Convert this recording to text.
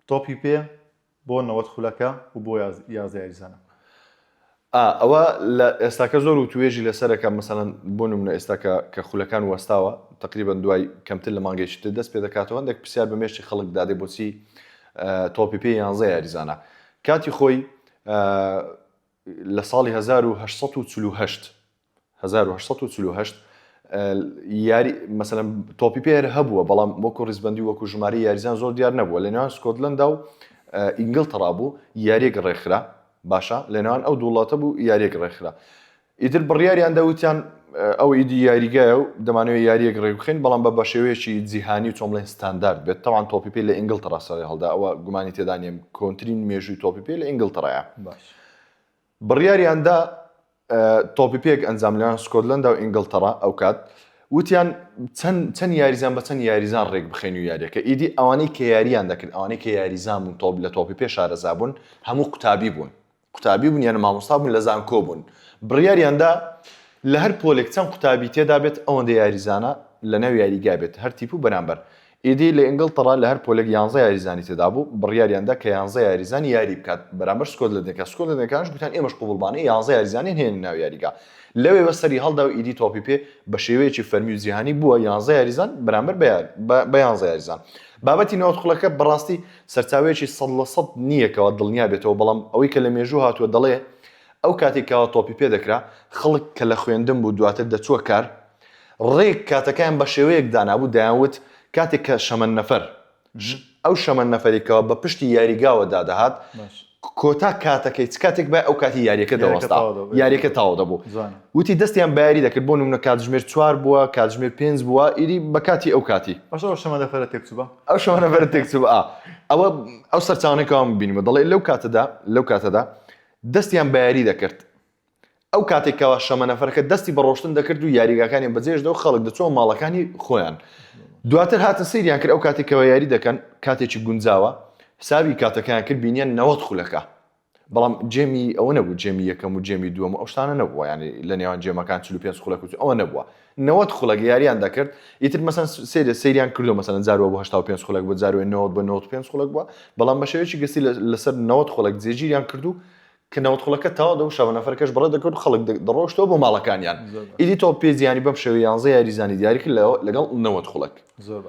تۆپی پێ بۆ 90 خولەکە و بۆ 11 یاریزانە؟ ئا ئەوە لە ئێستاکە زۆر وتوێژی لەسەرە کە مەسەلەن بۆ نمونە ئێستا کە کە خولەکان وەستاوە تقریبا دوای کەمتر لە مانگێکی تر دەست پێ دەکاتەوە هەندێک پرسیار بە مێشکی خەڵک دادێ بۆچی تۆپی پێ یانزە یاریزانە کاتی خۆی لە ساڵی 1848 1848 یاری مەسەلەن تۆپی پێ هەر هەبووە بەڵام وەکو ڕیزبەندی وەکو ژمارەی یاریزان زۆر دیار نەبووە لە نێوان سکۆتلەندا و ئینگلتەرا بوو یاریەک ڕێکخرا باشە لە نێوان ئەو دوو وڵاتە بوو یاریەک ڕێکخرا ئیتر بڕیاریان دەوتیان ئەو ئیدی یاریگایە و دەمانەوێت یاریەک ڕێکبخەین بەڵام بە بەشێوەیەکی جیهانی و چۆن بڵێن ستاندارد بێت تەوان تۆپی پێ لە ئینگلتەرا سەری هەڵدا ئەوە گومانی تێدا نییە کۆنترین مێژووی تۆپی پێ لە ئینگلتەرایە باش بڕیاریان دا تۆپی پێک ئەنجام لەنێوان سکۆتلەندا و ئینگڵتەڕا ئەوکات وتیان چەند چەند یاریزان بە چەند یاریزان ڕێک بخەین و یاریەکە ئیدی ئەوانەی کە یاریان دەکرد ئەوانەی کە یاریزان بوون تۆپ لە تۆپی پێ شارەزا بوون هەموو قوتابی بوون قوتابی بوون یان مامۆستا بوون لە زانکۆ بوون بڕیاریاندا لە هەر پۆلێک چەند قوتابی تێدا بێت ئەوەندە یاریزانە لەناو یاریگا بێت هەر تیپ و بەرامبەر ئیدی لە ئینگڵتەڕا لە هەر پۆلێک یانزە یاریزانی تێدابوو، بڕیاریان دا کە یانزە یاریزان یاری بکات بەرامبەر سکۆتلەندیەکان، سکۆتلەندیەکانش گوتیان ئێمەش قبوڵمانە یانزە یاریزانیان هێنە ناو یاریگا. لەوێوە سەری هەڵدا و ئیدی تۆپی پێ بە شێوەیەکی فەرمی و جیهانی بووە یانزە یاریزان بەرامبەر بە یانزە یاریزان. بابەتی 90 خولەکە بەڕاستی سەرچاوەیەکی 100% نییە کەوا دڵنیا بێتەوە، بەڵام ئەوەی کە لە مێژوو هاتووە دەڵێ ئەو کاتەی کەوا تۆپی پێ دەکرا خەڵک کە لە خوێندن بوو دواتر دەچووە کار، ڕێک کاتەکەیان بە شێوەیەک دانابوو دەیانوت کاتێک کە شەمەندنەفەر ئەو شەمەندنەفەری کەوا بە پشتی یاریگاوە دادەهات کۆتا کاتەکەی چ کاتێک بای ئەو کاتی یاریەکە دەوەستا یاریەکە تەواو دەبوو وتی دەستیان بە یاری دەکرد بۆ نمونە کاتژمێر چوار بووە کاتژمێر پێنج بووە ئیدی بە کاتی ئەو کاتی باشە ئەو شەمەندەفەرە تێکچووبا ئەو شەمەندەفەرە تێکچووبا ئا ئەوە ئەو سەرچاوانەی کەوا من بینیمە دەڵێ لەو کاتەدا لەو کاتەدا دەستیان بە یاری دەکرد ئەو کاتێک کەوا شەمەنەفەرەکە دەستی بە ڕۆشتن دەکرد و یاریگاکانیان بەجێهێشت و خەڵک دەچووە ماڵەکانی خۆیان. دواتر هاتن سەیریان کرد ئەو کاتێک کەوا یاری دەکەن کاتێکی گونجاوە، حسابی کاتەکەیان کرد بینیان 90 خولەکە. بەڵام game ی ئەوە نەبوو game ی یەکەم و game ی دووەم و ئەو شتانە نەبووە یانی لە نێوان game ەکان 45 خولەک و ئەوە نەبووە. 90 خولەک یاریان دەکرد ئیتر مەسەن سەیرە سەیریان کردو مەسەن جار وابوو 85 خولەک بوو جار وێ 90 بۆ 95 خولەک بووە بەڵام بە شێوەیەکی گشتی لەسەر 90 خولەک جێگیریان کرد و کە 90 خولەکە تەواو دەبوو شەمەنەفەرەکەش بەڕێ دەکرد و خەڵک دەڕۆشتەوە بۆ ماڵەکانیان. زۆر باش. ئیدی تۆپ پێ جیهانی بەم شێوەیە یانزە یاریزانی دیاری کرد لەگەڵ 90 خولەک. زۆر باش.